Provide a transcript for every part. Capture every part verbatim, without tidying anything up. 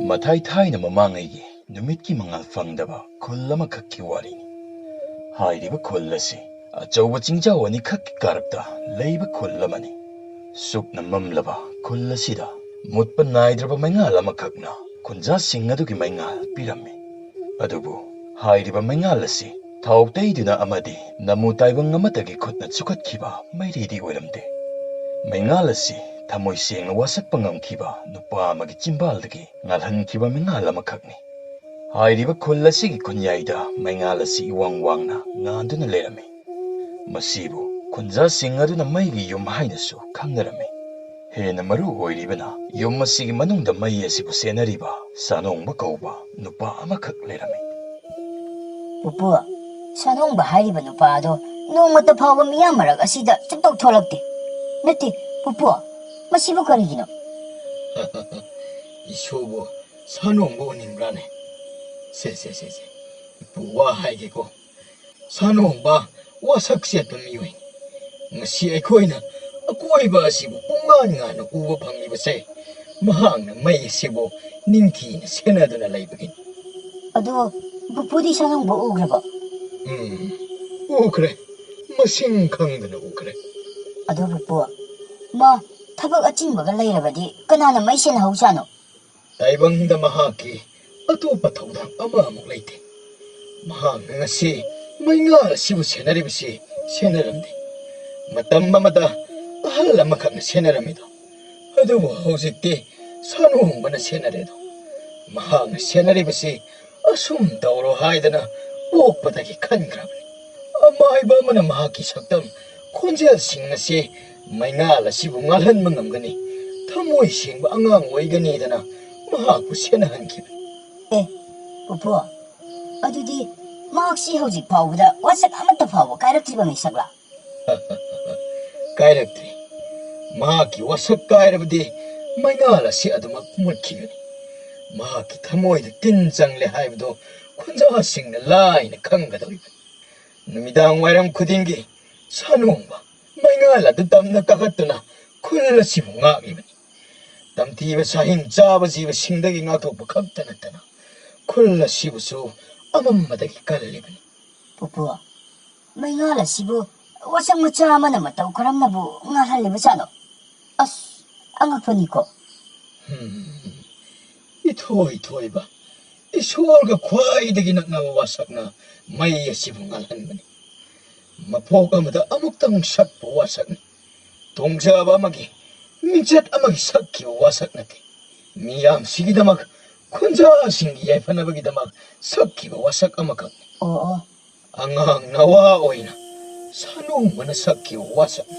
ꯃꯊꯥꯏ ꯊꯥꯏꯅ ꯃꯃꯥꯡꯉꯩꯒꯤ ꯅꯨꯃꯤꯠꯀꯤ ꯃꯉꯥꯜ ꯐꯪꯗꯕ ꯈꯨꯜ ꯑꯃꯈꯛꯀꯤ ꯋꯥꯔꯤꯅꯤ꯫ ꯍꯥꯏꯔꯤꯕ ꯈꯨꯜ ꯑꯁꯤ ꯑꯆꯧꯕ ꯆꯤꯡꯖꯥꯎ ꯑꯅꯤꯈꯛꯀꯤ ꯀꯥꯔꯛꯇ ꯂꯩꯕ ꯈꯨꯜ ꯑꯃꯅꯤ꯫ ꯁꯨꯞꯅ ꯃꯝꯂꯕ ꯈꯨꯜ ꯑꯁꯤꯗ ꯃꯨꯠꯄ ꯅꯥꯏꯗ꯭ꯔꯕ ꯃꯩꯉꯥꯜ ꯑꯃꯈꯛꯅ ꯈꯨꯟꯖꯥꯁꯤꯡ ꯑꯗꯨꯒꯤ ꯃꯩꯉꯥꯜ ꯄꯤꯔꯝꯃꯤ꯫ ꯑꯗꯨꯕꯨ ꯍꯥꯏꯔꯤꯕ ꯃꯩꯉꯥꯜ ꯑꯁꯤ ꯊꯥꯎ ꯇꯩꯗꯨꯅ ꯑꯃꯗꯤ ꯅꯃꯨ ꯇꯥꯏꯕꯪ ꯑꯃꯠꯇꯒꯤ ꯈꯨꯠꯅ ꯆꯨꯈꯠꯈꯤꯕ ꯃꯩꯔꯤꯗꯤ ꯑꯣꯏꯔꯝꯗꯦ꯫ ꯃꯩꯉꯥꯜ ꯑꯁꯤ ꯊꯃꯣꯏ ꯁꯦꯡꯅ ꯋꯥꯁꯛꯄ ꯉꯝꯈꯤꯕ ꯅꯨꯄꯥ ꯑꯃꯒꯤ ꯆꯤꯝꯕꯥꯜꯗꯒꯤ ꯉꯥꯜꯍꯟꯈꯤꯕ ꯃꯩꯉꯥꯜ ꯑꯃꯈꯛꯅꯤ꯫ ꯍꯥꯏꯔꯤꯕ ꯈꯨꯜ ꯑꯁꯤꯒꯤ ꯈꯨꯟꯌꯥꯏꯗ ꯃꯩꯉꯥꯜ ꯑꯁꯤ ꯏꯋꯥꯡ ꯋꯥꯡꯅ ꯉꯥꯟꯗꯨꯅ ꯂꯩꯔꯝꯃꯤ꯫ ꯃꯁꯤꯕꯨ ꯈꯨꯟꯖꯥꯁꯤꯡ ꯑꯗꯨꯅ ꯃꯩꯒꯤ ꯌꯨꯝ ꯍꯥꯏꯅꯁꯨ ꯈꯪꯅꯔꯝꯃꯤ꯫ ꯍꯦꯟꯅ ꯃꯔꯨ ꯑꯣꯏꯔꯤꯕꯅ, ꯌꯨꯝ ꯑꯁꯤꯒꯤ ꯃꯅꯨꯡꯗ ꯃꯩ ꯑꯁꯤꯕꯨ ꯁꯦꯟꯅꯔꯤꯕ ꯁꯥꯅꯣꯡꯕ ꯀꯧꯕ ꯅꯨꯄꯥ ꯑꯃꯈꯛ ꯂꯩꯔꯝꯃꯤ꯫ ꯄꯨꯄꯨ, ꯁꯥꯅꯣꯡꯕ ꯍꯥꯏꯔꯤꯕ ꯅꯨꯄꯥ ꯑꯗꯣ ꯅꯣꯡꯃꯇ ꯐꯥꯎꯕ ꯃꯤꯌꯥꯝ ꯃꯔꯛ ꯑꯁꯤꯗ ꯁꯨꯛꯊꯣꯛ ꯊꯣꯛꯂꯛꯇꯦ꯫ ꯅꯠꯇꯦ, ꯄꯨꯄꯨ, ꯃꯁꯤꯕꯨ ꯀꯔꯤꯒꯤꯅꯣ? ꯏꯁꯨꯕꯨ ꯁꯥꯅꯣꯡꯕ ꯎꯅꯤꯡꯕ꯭ꯔꯥꯅꯦ? ꯁꯦ, ꯁꯦ, ꯁꯦ, ꯁꯦ, ꯏꯄꯨ ꯋꯥ ꯍꯥꯏꯒꯦꯀꯣ꯫ ꯁꯥꯅꯣꯡꯕ ꯋꯥꯁꯛ ꯆꯦꯠꯄ ꯃꯤꯑꯣꯏꯅꯤ꯫ ꯉꯁꯤ ꯑꯩꯈꯣꯏꯅ ꯑꯀꯣꯏꯕ ꯑꯁꯤꯕꯨ ꯄꯨꯡꯉꯥꯟ ꯉꯥꯟꯅ ꯎꯕ ꯐꯪꯂꯤꯕꯁꯦ ꯃꯍꯥꯛꯅ ꯃꯩ ꯑꯁꯤꯕꯨ ꯅꯤꯡꯊꯤꯅ ꯁꯦꯟꯅꯗꯨꯅ ꯂꯩꯕꯒꯤꯅꯤ꯫ ꯑꯗꯣ ꯄꯨꯄꯨꯗꯤ ꯁꯥꯅꯣꯡꯕ ꯎꯈ꯭ꯔꯕꯣ? ꯎꯝ, ꯎꯈ꯭ꯔꯦ꯫ ꯃꯁꯤꯡ ꯈꯪꯗꯅ ꯎꯈ꯭ꯔꯦ꯫ ꯑꯗꯣ ꯄꯨꯄꯨ, ꯃꯥ ꯊꯕꯛ ꯑꯆꯤꯟꯕꯒ ꯂꯩꯔꯕꯗꯤ ꯀꯅꯥꯅ ꯃꯩ ꯁꯦꯟꯅꯍꯧꯖꯥꯠꯅꯣ? ꯇꯥꯏꯕꯪꯗ ꯃꯍꯥꯛꯀꯤ ꯑꯇꯣꯞꯄ ꯊꯧꯗꯥꯡ ꯑꯃ ꯑꯃꯨꯛ ꯂꯩꯇꯦ꯫ ꯃꯍꯥꯛꯅ ꯉꯁꯤ ꯃꯩꯉꯥꯜ ꯑꯁꯤꯕꯨ ꯁꯦꯟꯅꯔꯤꯕꯁꯤ ꯁꯦꯟꯅꯔꯝꯗꯦ꯫ ꯃꯇꯝ ꯑꯃꯗ ꯑꯍꯜ ꯑꯃꯈꯛꯅ ꯁꯦꯟꯅꯔꯝꯃꯤꯗꯣ, ꯑꯗꯨꯕꯨ ꯍꯧꯖꯤꯛꯇꯤ ꯁꯥꯅꯣꯡꯕꯅ ꯁꯦꯟꯅꯔꯦꯗꯣ꯫ ꯃꯍꯥꯛꯅ ꯁꯦꯟꯅꯔꯤꯕꯁꯤ ꯑꯁꯨꯝ ꯇꯧꯔꯣ ꯍꯥꯏꯗꯅ ꯄꯣꯛꯄꯗꯒꯤ ꯈꯟꯈ꯭ꯔꯕꯅꯤ꯫ ꯑꯃꯥꯏꯕ ꯑꯃꯅ ꯃꯍꯥꯛꯀꯤ ꯁꯛꯇꯝ ꯈꯣꯟꯖꯦꯜꯁꯤꯡ ꯑꯁꯤ ꯃꯩꯉꯥꯜ ꯑꯁꯤꯕꯨ ꯉꯥꯜꯍꯟꯕ ꯉꯝꯒꯅꯤ, ꯊꯃꯣꯏ ꯁꯦꯡꯕ ꯑꯉꯥꯡ ꯑꯣꯏꯒꯅꯤꯗꯅ ꯃꯍꯥꯛꯄꯨ ꯁꯦꯟꯅꯍꯟꯈꯤꯕꯅꯤ꯫ ꯑꯦ, ꯄꯨꯄꯨ, ꯑꯗꯨꯗꯤ ꯃꯍꯥꯛꯁꯤ ꯍꯧꯖꯤꯛ ꯐꯥꯎꯕꯗ ꯋꯥꯁꯛ ꯑꯃꯠꯇ ꯐꯥꯎꯕ ꯀꯥꯏꯔꯛꯇ꯭ꯔꯤꯕ ꯃꯤꯁꯛꯂꯥ? ꯀꯥꯏꯔꯛꯇ꯭ꯔꯤ꯫ ꯃꯍꯥꯛꯀꯤ ꯋꯥꯁꯛ ꯀꯥꯏꯔꯕꯗꯤ ꯃꯩꯉꯥꯜ ꯑꯁꯤ ꯑꯗꯨꯃꯛ ꯃꯨꯠꯈꯤꯒꯅꯤ꯫ ꯃꯍꯥꯛꯀꯤ ꯊꯃꯣꯏꯗ ꯇꯤꯟ ꯆꯪꯂꯦ ꯍꯥꯏꯕꯗꯨ ꯈꯨꯟꯖꯥꯁꯤꯡꯅ ꯂꯥꯏꯅ ꯈꯪꯒꯗꯧꯔꯤꯕꯅꯤ꯫ ꯅꯨꯃꯤꯗꯥꯡ ꯋꯥꯏꯔꯝ ꯈꯨꯗꯤꯡꯒꯤ ꯁꯥꯅꯣꯡꯕ ꯃꯩꯉꯥꯜ ꯑꯗꯨ ꯇꯝꯅ ꯀꯥꯈꯠꯇꯨꯅ ꯈꯨꯜ ꯑꯁꯤꯕꯨ ꯉꯥꯛꯂꯤꯕꯅꯤ꯫ ꯇꯝꯊꯤꯕ ꯁꯥꯍꯤꯡ ꯆꯥꯕ ꯖꯤꯕꯁꯤꯡꯗꯒꯤ ꯉꯥꯛꯊꯣꯛꯄ ꯈꯛꯇ ꯅꯠꯇꯅ ꯈꯨꯜ ꯑꯁꯤꯕꯨꯁꯨ ꯑꯃꯝꯕꯗꯒꯤ ꯀꯜꯂꯤꯕꯅꯤ꯫ ꯄꯨꯄꯨ, ꯃꯩꯉꯥꯜ ꯑꯁꯤꯕꯨ ꯋꯥꯁꯛ ꯃꯆꯥ ꯑꯃꯅ ꯃꯇꯧ ꯀꯔꯝꯅꯕꯨ ꯉꯥꯜꯍꯜꯂꯤꯕꯖꯥꯠꯅꯣ? ꯑꯁ, ꯑꯉꯛꯄꯅꯤꯀꯣ꯫ ꯍꯝ, ꯏꯊꯣꯏ ꯊꯣꯏꯕ, ꯏꯁꯣꯔꯒ ꯈ꯭ꯋꯥꯏꯗꯒꯤ ꯅꯛꯅꯕ ꯋꯥꯁꯛꯅ ꯃꯩ ꯑꯁꯤꯕꯨ ꯉꯥꯜꯍꯟꯕꯅꯤ꯫ ꯃꯄꯣꯛ ꯑꯃꯗ ꯑꯃꯨꯛꯇꯪ ꯁꯛꯄ ꯋꯥꯁꯛꯅꯤ꯫ ꯇꯣꯡꯖꯕ ꯑꯃꯒꯤ, ꯃꯤꯡꯆꯠ ꯑꯃꯒꯤ ꯁꯛꯈꯤꯕ ꯋꯥꯁꯛ ꯅꯠꯇꯦ꯫ ꯃꯤꯌꯥꯝꯁꯤꯒꯤꯗꯃꯛ, ꯈꯨꯟꯖꯥꯁꯤꯡꯒꯤ ꯌꯥꯏꯐꯅꯕꯒꯤꯗꯃꯛ ꯁꯛꯈꯤꯕ ꯋꯥꯁꯛ ꯑꯃꯈꯛꯅꯤ꯫ ꯑꯣ, ꯑꯣ꯫ ꯑꯉꯥꯡ ꯅꯋꯥ ꯑꯣꯏꯅ ꯁꯥꯅꯨꯝꯕꯅ ꯁꯛꯈꯤꯕ ꯋꯥꯁꯛꯅꯤ꯫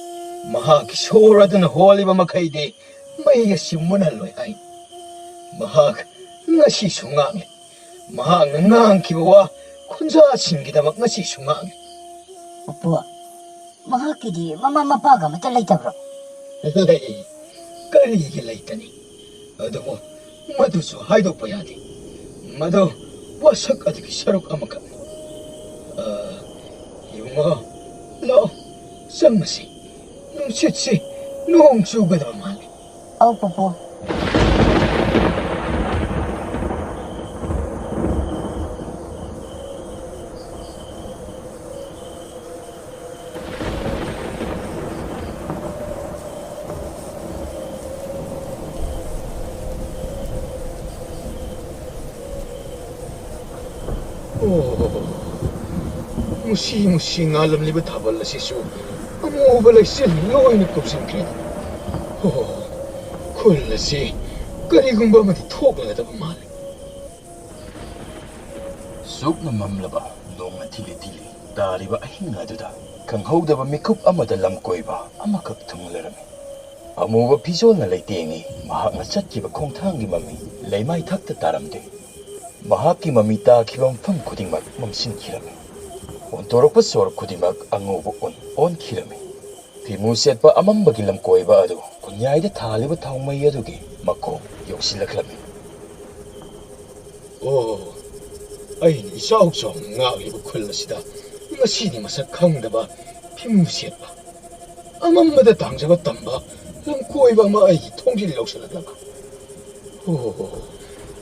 ꯃꯍꯥꯛꯀꯤ ꯁꯣꯔ ꯑꯗꯨꯅ ꯍꯣꯜꯂꯤꯕ ꯃꯈꯩꯗꯤ ꯃꯩ ꯑꯁꯤ ꯃꯨꯠꯍꯜꯂꯣꯏ ꯍꯥꯏ꯫ ꯃꯍꯥꯛ ꯉꯁꯤꯁꯨ ꯉꯥꯡꯂꯤ꯫ ꯃꯍꯥꯛꯅ ꯉꯥꯡꯈꯤꯕ ꯋꯥ ꯈꯨꯟꯖꯥꯁꯤꯡꯒꯤꯗꯃꯛ ꯉꯁꯤꯁꯨ ꯉꯥꯡꯂꯤ꯫ ꯄꯨꯄꯨ, ꯃꯍꯥꯛꯀꯤꯗꯤ ꯃꯃꯥ ꯃꯄꯥꯒ ꯑꯃꯠꯇ ꯂꯩꯇꯕ꯭ꯔꯣ? ꯂꯩ꯫ ꯀꯔꯤꯒꯤ ꯂꯩꯇꯅꯤ? ꯑꯗꯨꯕꯨ ꯃꯗꯨꯁꯨ ꯍꯥꯏꯗꯣꯛꯄ ꯌꯥꯗꯦ꯫ ꯃꯗꯨ ꯋꯥꯁꯛ ꯑꯗꯨꯒꯤ ꯁꯔꯨꯛ ꯑꯃꯈꯛꯅꯤ꯫ ꯑ, ꯏꯕꯨꯡꯉꯣ, ꯂꯥꯛꯑꯣ, ꯆꯪꯉꯁꯤ꯫ ꯅꯨꯡꯁꯤꯠꯁꯤ ꯅꯣꯡ ꯆꯨꯒꯗꯕ ꯃꯥꯜꯂꯤ꯫ ꯑꯧ, ꯄꯨꯄꯨ꯫ ꯑꯣ, ꯃꯨꯁꯤ ꯃꯨꯁꯤ ꯉꯥꯜꯂꯝꯂꯤꯕ ꯊꯥꯕꯜ ꯑꯁꯤꯁꯨ ꯑꯃꯨꯕ ꯂꯩꯆꯤꯜꯅ ꯂꯣꯏꯅ ꯀꯨꯞꯁꯤꯟꯈ꯭ꯔꯦ꯫ ꯑꯣ, ꯈꯨꯜ ꯑꯁꯤ ꯀꯔꯤꯒꯨꯝꯕ ꯑꯃꯗꯤ ꯊꯣꯛꯂꯒꯗꯕ ꯃꯥꯜꯂꯤ꯫ ꯁꯨꯛꯅ ꯃꯝꯂꯕ ꯅꯣꯡꯅ ꯊꯤꯂꯤ ꯊꯤꯂꯤ ꯇꯥꯔꯤꯕ ꯑꯍꯤꯡ ꯑꯗꯨꯗ ꯈꯪꯍꯧꯗꯕ ꯃꯤꯀꯨꯞ ꯑꯃꯗ ꯂꯝꯀꯣꯏꯕ ꯑꯃꯈꯛ ꯊꯨꯡꯂꯔꯝꯃꯤ꯫ ꯑꯃꯨꯕ ꯐꯤꯖꯣꯜꯅ ꯂꯩꯇꯦꯡꯉꯤ꯫ ꯃꯍꯥꯛꯅ ꯆꯠꯈꯤꯕ ꯈꯣꯡꯊꯥꯡꯒꯤ ꯃꯃꯤ ꯂꯩꯃꯥꯏ ꯊꯛꯇ ꯇꯥꯔꯝꯗꯦ꯫ ꯃꯍꯥꯛꯀꯤ ꯃꯃꯤ ꯇꯥꯈꯤꯕ ꯃꯐꯝ ꯈꯨꯗꯤꯡꯃꯛ ꯃꯝꯁꯤꯟꯈꯤꯔꯝꯃꯤ꯫ ꯑꯣꯟꯊꯣꯔꯛꯄ ꯁꯣꯔ ꯈꯨꯗꯤꯡꯃꯛ ꯑꯉꯧꯕ ꯑꯣꯟ ꯑꯣꯟꯈꯤꯔꯝꯃꯤ꯫ ꯐꯤꯃꯨ ꯁꯦꯠꯄ ꯑꯃꯝꯕꯒꯤ ꯂꯝꯀꯣꯏꯕ ꯑꯗꯨ ꯈꯨꯟꯌꯥꯏꯗ ꯊꯥꯜꯂꯤꯕ ꯊꯥꯎꯃꯩ ꯑꯗꯨꯒꯤ ꯃꯈꯣꯡ ꯌꯧꯁꯤꯜꯂꯛꯂꯝꯃꯤ꯫ ꯑꯣ, ꯑꯩꯅ ꯏꯆꯥꯎ ꯆꯥꯎꯅ ꯉꯥꯛꯂꯤꯕ ꯈꯨꯜ ꯑꯁꯤꯗ ꯉꯁꯤꯗꯤ ꯃꯁꯛ ꯈꯪꯗꯕ ꯐꯤꯃꯨ ꯁꯦꯠꯄ, ꯑꯃꯝꯕꯗ ꯇꯥꯡꯖꯕ ꯇꯝꯕ ꯂꯝꯀꯣꯏꯕ ꯑꯃ ꯑꯩꯒꯤ ꯊꯣꯡꯖꯤꯜ ꯌꯧꯁꯤꯜꯂꯛꯂꯒ, ꯑꯣ,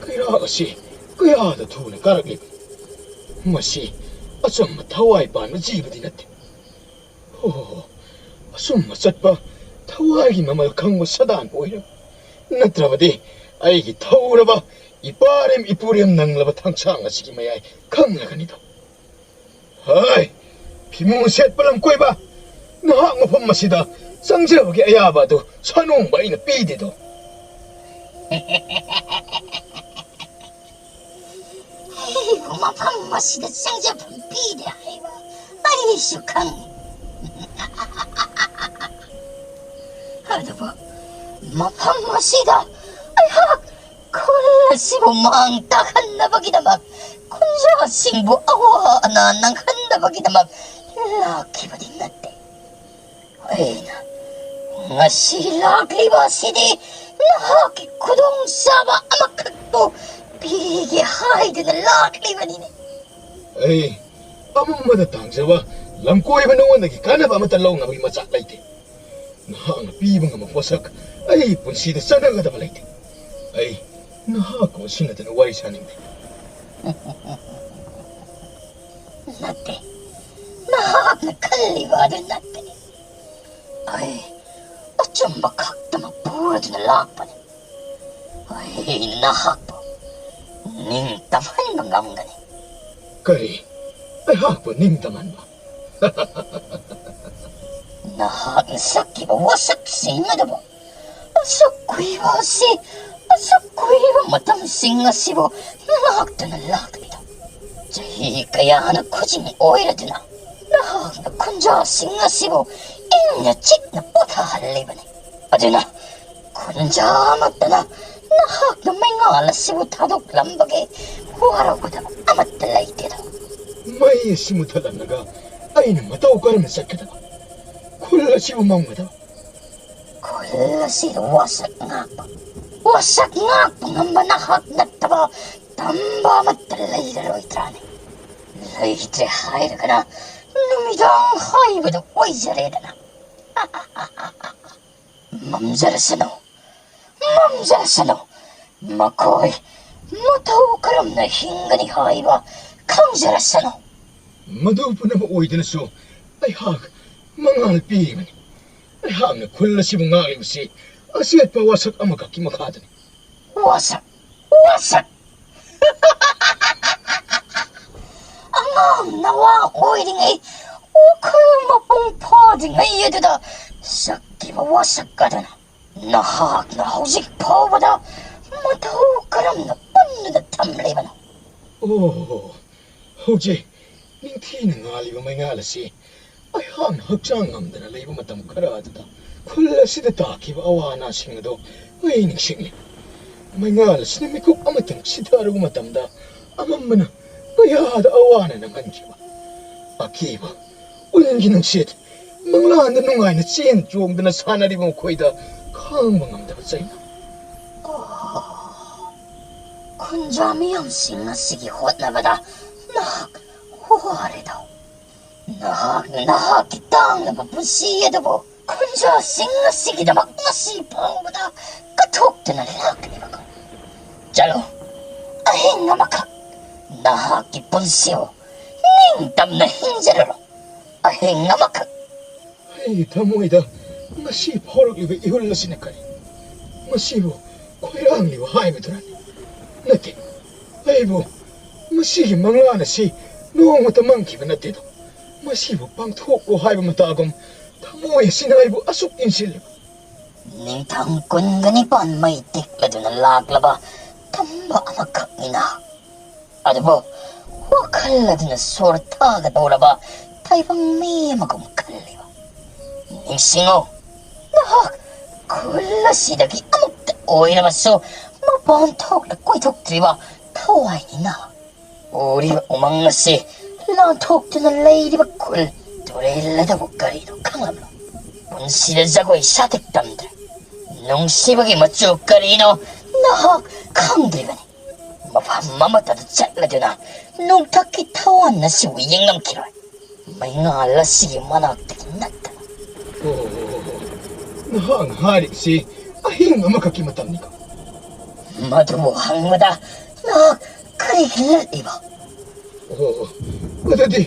ꯀꯩꯔꯥꯛ ꯑꯁꯤ ꯀꯌꯥꯗ ꯊꯨꯅ ꯀꯥꯔꯛꯂꯤꯕ? ꯃꯁꯤ ꯑꯆꯝꯕ ꯊꯋꯥꯏ ꯄꯥꯟꯕ ꯖꯤꯕꯗꯤ ꯅꯠꯇꯦ꯫ ꯑꯣ, ꯑꯆꯨꯝꯕ ꯆꯠꯄ ꯊꯋꯥꯏꯒꯤ ꯃꯃꯜ ꯈꯪꯕ ꯁꯥꯗꯥꯟꯕ ꯑꯣꯏꯔꯕ, ꯅꯠꯇ꯭ꯔꯕꯗꯤ ꯑꯩꯒꯤ ꯊꯧꯔꯕ ꯏꯄꯥꯔꯦꯝ ꯏꯄꯨꯔꯦꯝ ꯅꯪꯂꯕ ꯊꯥꯡꯁꯥꯡ ꯑꯁꯤꯒꯤ ꯃꯌꯥꯏ ꯈꯪꯂꯒꯅꯤꯗꯣ꯫ ꯍꯥꯏ, ꯐꯤꯃꯨ ꯁꯦꯠꯄ ꯂꯝꯀꯣꯏꯕ, ꯅꯍꯥꯛ ꯃꯐꯝ ꯑꯁꯤꯗ ꯆꯪꯖꯕꯒꯤ ꯑꯌꯥꯕ ꯑꯗꯨ ꯁꯥꯅꯣꯡꯕ ꯑꯩꯅ ꯄꯤꯗꯦꯗꯣ꯫ ꯑꯩꯕꯨ ꯃꯐꯝ ꯑꯁꯤꯗ ꯆꯪꯖꯐꯝ ꯄꯤꯗꯦ ꯍꯥꯏꯕ ꯑꯩꯁꯨ ꯈꯪꯏ꯫ ꯑꯗꯨꯕꯨ ꯃꯐꯝ ꯑꯁꯤꯗ ꯑꯩꯍꯥꯛ ꯈꯨꯜ ꯑꯁꯤꯕꯨ ꯃꯥꯡ ꯇꯥꯛꯍꯟꯅꯕꯒꯤꯗꯃꯛ, ꯈꯨꯟꯖꯥꯁꯤꯡꯕꯨ ꯑꯋꯥ ꯑꯅꯥ ꯅꯪꯍꯟꯅꯕꯒꯤꯗꯃꯛ ꯂꯥꯛꯈꯤꯕꯗꯤ ꯅꯠꯇꯦ꯫ ꯑꯩꯅ ꯉꯁꯤ ꯂꯥꯛꯂꯤꯕ ꯑꯁꯤꯗꯤ ꯅꯍꯥꯛꯀꯤ ꯈꯨꯗꯣꯡꯆꯥꯕ ꯑꯃꯈꯛꯄꯨ ꯄꯤꯒꯦ ꯍꯥꯏꯗꯨꯅ ꯂꯥꯛꯂꯤꯕꯅꯤꯅꯦ꯫ ꯑꯩ ꯑꯃꯝꯕꯗ ꯇꯥꯡꯖꯕ ꯂꯝꯀꯣꯏꯕ ꯅꯉꯣꯟꯗꯒꯤ ꯀꯥꯟꯅꯕ ꯑꯃꯠꯇ ꯂꯧꯅꯕꯒꯤ ꯃꯆꯥꯛ ꯂꯩꯇꯦ꯫ ꯅꯍꯥꯛꯅ ꯄꯤꯕ ꯉꯝꯕ ꯄꯣꯠꯁꯛ ꯑꯩ ꯄꯨꯟꯁꯤꯗ ꯆꯠꯅꯒꯗꯕ ꯂꯩꯇꯦ꯫ ꯑꯩ ꯅꯍꯥꯛꯀ ꯑꯣꯟꯁꯤꯟꯅꯗꯨꯅ ꯋꯥꯔꯤ ꯁꯥꯅꯤꯡꯗꯦ꯫ ꯅꯠꯇꯦ, ꯅꯍꯥꯛꯅ ꯈꯜꯂꯤꯕ ꯑꯗꯨ ꯅꯠꯇꯦ꯫ ꯑꯩ ꯑꯆꯨꯝꯕ ꯈꯛꯇꯃꯛ ꯄꯨꯔꯗꯨꯅ ꯂꯥꯛꯄꯅꯤ꯫ ꯑꯩ ꯅꯍꯥꯛꯄꯨ ꯅꯤꯡꯇꯝꯍꯟꯕ ꯉꯝꯒꯅꯤ꯫ ꯀꯔꯤ? ꯑꯩꯍꯥꯛꯄꯨ ꯅꯤꯡꯇꯝꯍꯟꯕ? ꯅꯍꯥꯛꯅ ꯁꯛꯈꯤꯕ ꯋꯥꯁꯛꯁꯤꯡ ꯑꯗꯨꯕꯨ ꯑꯁꯨꯛ ꯀꯨꯏꯕ ꯑꯁꯤ, ꯑꯁꯨꯛ ꯀꯨꯏꯕ ꯃꯇꯝꯁꯤꯡ ꯑꯁꯤꯕꯨ ꯉꯥꯛꯇꯨꯅ ꯂꯥꯛꯂꯤꯗꯣ꯫ ꯆꯍꯤ ꯀꯌꯥꯅ ꯈꯨꯖꯤꯡ ꯑꯣꯏꯔꯗꯨꯅ ꯅꯍꯥꯛꯅ ꯈꯨꯟꯖꯥꯁꯤꯡ ꯑꯁꯤꯕꯨ ꯏꯪꯅ ꯆꯤꯛꯅ ꯄꯣꯊꯥꯍꯜꯂꯤꯕꯅꯤ꯫ ꯑꯗꯨꯅ ꯈꯨꯟꯖꯥꯃꯛꯇꯅ ꯅꯍꯥꯛꯅ ꯃꯩꯉꯥꯜ ꯑꯁꯤꯕꯨ ꯊꯥꯗꯣꯛꯂꯝꯕꯒꯤ ꯋꯥꯔꯧꯒꯗꯕ ꯑꯃꯠꯇ ꯂꯩꯇꯦꯗ꯫ ꯃꯩ ꯑꯁꯤ ꯃꯨꯊꯠꯂꯝꯂꯒ ꯑꯩꯅ ꯃꯇꯧ ꯀꯔꯝꯅ ꯆꯠꯀꯗꯕ? ꯈꯨꯜ ꯑꯁꯤꯕꯨ ꯃꯝꯒꯗꯕ? ꯈꯨꯜ ꯑꯁꯤꯗ ꯋꯥꯁꯛ ꯉꯥꯛꯄ, ꯋꯥꯁꯛ ꯉꯥꯛꯄ ꯉꯝꯕ ꯅꯍꯥꯛ ꯅꯠꯇꯕ ꯇꯝꯕ ꯑꯃꯠꯇ ꯂꯩꯔꯔꯣꯏꯗ꯭ꯔꯥꯅꯦ? ꯂꯩꯇ꯭ꯔꯦ ꯍꯥꯏꯔꯒꯅ ꯅꯨꯃꯤꯗꯥꯡ ꯍꯥꯏꯕꯗꯨ ꯑꯣꯏꯖꯔꯦꯗꯅ꯫ ꯃꯝꯖꯔꯁꯅꯨ, ꯃꯝꯖꯔꯁꯅꯨ꯫ ꯃꯈꯣꯏ ꯃꯇꯧ ꯀꯔꯝꯅ ꯍꯤꯡꯒꯅꯤ ꯍꯥꯏꯕ ꯈꯪꯖꯔꯁꯅꯨ꯫ ꯃꯗꯨ ꯄꯨꯝꯅꯃꯛ ꯑꯣꯏꯗꯨꯅꯁꯨ ꯑꯩꯍꯥꯛ ꯃꯉꯥꯜ ꯄꯤꯔꯤꯕꯅꯤ꯫ ꯑꯩꯍꯥꯛꯅ ꯈꯨꯜ ꯑꯁꯤꯕꯨ ꯉꯥꯛꯂꯤꯕꯁꯤ ꯑꯆꯦꯠꯄ ꯋꯥꯁꯛ ꯑꯃꯈꯛꯀꯤ ꯃꯈꯥꯗꯅꯤ꯫ ꯋꯥꯁꯛ, ꯋꯥꯁꯛ꯫ ꯑꯉꯥꯡ ꯅꯋꯥ ꯑꯣꯏꯔꯤꯉꯩ, ꯋꯥꯈꯜ ꯃꯄꯨꯡ ꯐꯥꯗ꯭ꯔꯤꯉꯩ ꯑꯗꯨꯗ ꯁꯛꯈꯤꯕ ꯋꯥꯁꯛ ꯑꯗꯨꯅ ꯅꯍꯥꯛꯅ ꯍꯧꯖꯤꯛ ꯐꯥꯎꯕꯗ ꯃꯇꯧ ꯀꯔꯝꯅ ꯄꯨꯟꯗꯨꯅ ꯊꯝꯂꯤꯕꯅꯣ? ꯑꯣ, ꯍꯧꯖꯤꯛ ꯅꯤꯡꯊꯤꯅ ꯉꯥꯜꯂꯤꯕ ꯃꯩꯉꯥꯜ ꯑꯁꯤ ꯑꯩꯍꯥꯛꯅ ꯍꯛꯆꯥꯡ ꯉꯝꯗꯅ ꯂꯩꯕ ꯃꯇꯝ ꯈꯔ ꯑꯗꯨꯗ ꯈꯨꯜ ꯑꯁꯤꯗ ꯇꯥꯈꯤꯕ ꯑꯋꯥ ꯑꯅꯥꯁꯤꯡ ꯑꯗꯨ ꯑꯩ ꯅꯤꯡꯁꯤꯡꯂꯤ꯫ ꯃꯩꯉꯥꯜ ꯑꯁꯤꯅ ꯃꯤꯀꯨꯞ ꯑꯃꯇꯪ ꯁꯤꯊꯔꯨꯕ ꯃꯇꯝꯗ ꯑꯃꯝꯕꯅ ꯀꯌꯥꯗ ꯑꯋꯥꯅ ꯅꯪꯍꯟꯈꯤꯕ꯫ ꯑꯀꯤꯕ, ꯎꯟꯒꯤ ꯅꯨꯡꯁꯤꯠ, ꯃꯪꯂꯥꯟꯗ ꯅꯨꯡꯉꯥꯏꯅ ꯆꯦꯟ ꯆꯣꯡꯗꯨꯅ ꯁꯥꯟꯅꯔꯤꯕ ꯃꯈꯣꯏꯗ ꯈꯥꯡꯕ ꯉꯝꯗꯕ ꯆꯩꯅꯥ꯫ ꯑꯣ, ꯈꯨꯟꯖꯥ ꯃꯤꯌꯥꯝꯁꯤꯡ ꯑꯁꯤꯒꯤ ꯍꯣꯠꯅꯕꯗ ꯅꯍꯥꯛ ꯋꯥꯔꯦꯗꯣ꯫ ꯅꯍꯥꯛꯅ ꯅꯍꯥꯛꯀꯤ ꯇꯥꯡꯂꯕ ꯄꯨꯟꯁꯤ ꯑꯗꯨꯕꯨ ꯈꯨꯟꯖꯥꯁꯤꯡ ꯑꯁꯤꯒꯤꯗꯃꯛ ꯉꯁꯤ ꯐꯥꯎꯕꯗ ꯀꯠꯊꯣꯛꯇꯨꯅ ꯂꯥꯛꯂꯤꯕꯀꯣ꯫ ꯆꯠꯂꯣ, ꯑꯍꯤꯡ ꯑꯃꯈꯛ ꯅꯍꯥꯛꯀꯤ ꯄꯨꯟꯁꯤꯕꯨ ꯅꯤꯡꯇꯝꯅ ꯍꯤꯡꯖꯔꯨꯔꯣ꯫ ꯑꯍꯤꯡ ꯑꯃꯈꯛ꯫ ꯑꯩꯒꯤ ꯊꯃꯣꯏꯗ ꯉꯁꯤ ꯐꯥꯎꯔꯛꯂꯤꯕ ꯏꯍꯨꯜ ꯑꯁꯤꯅ ꯀꯔꯤ? ꯃꯁꯤꯕꯨ ꯈꯣꯏꯔꯥꯡꯂꯤꯕ ꯍꯥꯏꯕꯗꯨꯔꯅꯤ? ꯅꯠꯇꯦ, ꯑꯩꯕꯨ ꯃꯁꯤꯒꯤ ꯃꯪꯂꯥꯟ ꯑꯁꯤ ꯅꯣꯡꯃꯇ ꯃꯪꯈꯤꯕ ꯅꯠꯇꯦꯗꯣ꯫ ꯃꯁꯤꯕꯨ ꯄꯥꯡꯊꯣꯛꯂꯣ ꯍꯥꯏꯕ ꯃꯇꯥꯒꯨꯝ ꯊꯃꯣꯏ ꯑꯁꯤꯅ ꯑꯩꯕꯨ ꯑꯁꯨꯛ ꯏꯟꯁꯤꯜꯂꯤꯕ꯫ ꯅꯤꯡꯊꯝ ꯀꯨꯟꯒ ꯅꯤꯄꯥꯟ ꯃꯩ ꯇꯦꯛꯂꯗꯨꯅ ꯂꯥꯛꯂꯕ ꯇꯝꯕ ꯑꯃꯈꯛꯅꯤꯅ꯫ ꯑꯗꯨꯕꯨ ꯋꯥꯈꯜ ꯑꯗꯨꯅ ꯁꯣꯔ ꯊꯥꯒꯗꯧꯔꯕ ꯇꯥꯏꯕꯪ ꯃꯤ ꯑꯃꯒꯨꯝ ꯈꯜꯂꯤꯕ꯫ ꯅꯤꯡꯁꯤꯡꯉꯨ, ꯅꯍꯥꯛ ꯈꯨꯜ ꯑꯁꯤꯗꯒꯤ ꯑꯃꯨꯛꯇ ꯑꯣꯏꯔꯕꯁꯨ ꯃꯄꯥꯟ ꯊꯣꯛꯂ ꯀꯣꯏꯊꯣꯛꯇ꯭ꯔꯤꯕ ꯊꯋꯥꯏꯅꯤꯅ꯫ ꯎꯔꯤꯕ ꯎꯃꯪ ꯑꯁꯤ ꯂꯥꯟꯊꯣꯛꯇꯨꯅ ꯂꯩꯔꯤꯕ ꯈꯨꯜ ꯇꯨꯔꯦꯜ ꯑꯗꯨꯕꯨ ꯀꯔꯤꯅꯣ ꯈꯪꯂꯕ꯭ꯔꯣ? ꯄꯨꯟꯁꯤꯗ ꯖꯒꯣꯏ ꯁꯥꯊꯦꯛ ꯇꯝꯗ꯭ꯔꯦ꯫ ꯅꯨꯡꯁꯤꯕꯒꯤ ꯃꯆꯨ ꯀꯔꯤꯅꯣ ꯅꯍꯥꯛ ꯈꯪꯗ꯭ꯔꯤꯕꯅꯤ꯫ ꯃꯐꯝ ꯑꯃꯠꯇꯗ ꯆꯠꯂꯗꯨꯅ ꯅꯣꯡꯊꯛꯀꯤ ꯊꯋꯥꯟ ꯑꯁꯤꯕꯨ ꯌꯦꯡꯂꯝꯈꯤꯔꯣꯏ꯫ ꯃꯩꯉꯥꯜ ꯑꯁꯤꯒꯤ ꯃꯅꯥꯛꯇꯒꯤ ꯅꯠꯇꯅ꯫ ꯑꯣ, ꯅꯍꯥꯛꯅ ꯍꯥꯏꯔꯤꯕꯁꯤ ꯑꯍꯤꯡ ꯑꯃꯈꯛꯀꯤ ꯃꯇꯝꯅꯤꯀꯣ? ꯃꯗꯨꯕꯨ ꯍꯪꯕꯗ ꯅꯍꯥꯛ ꯀꯔꯤꯒꯤ ꯂꯠꯂꯤꯕ? ꯑꯣ, ꯑꯗꯨꯗꯤ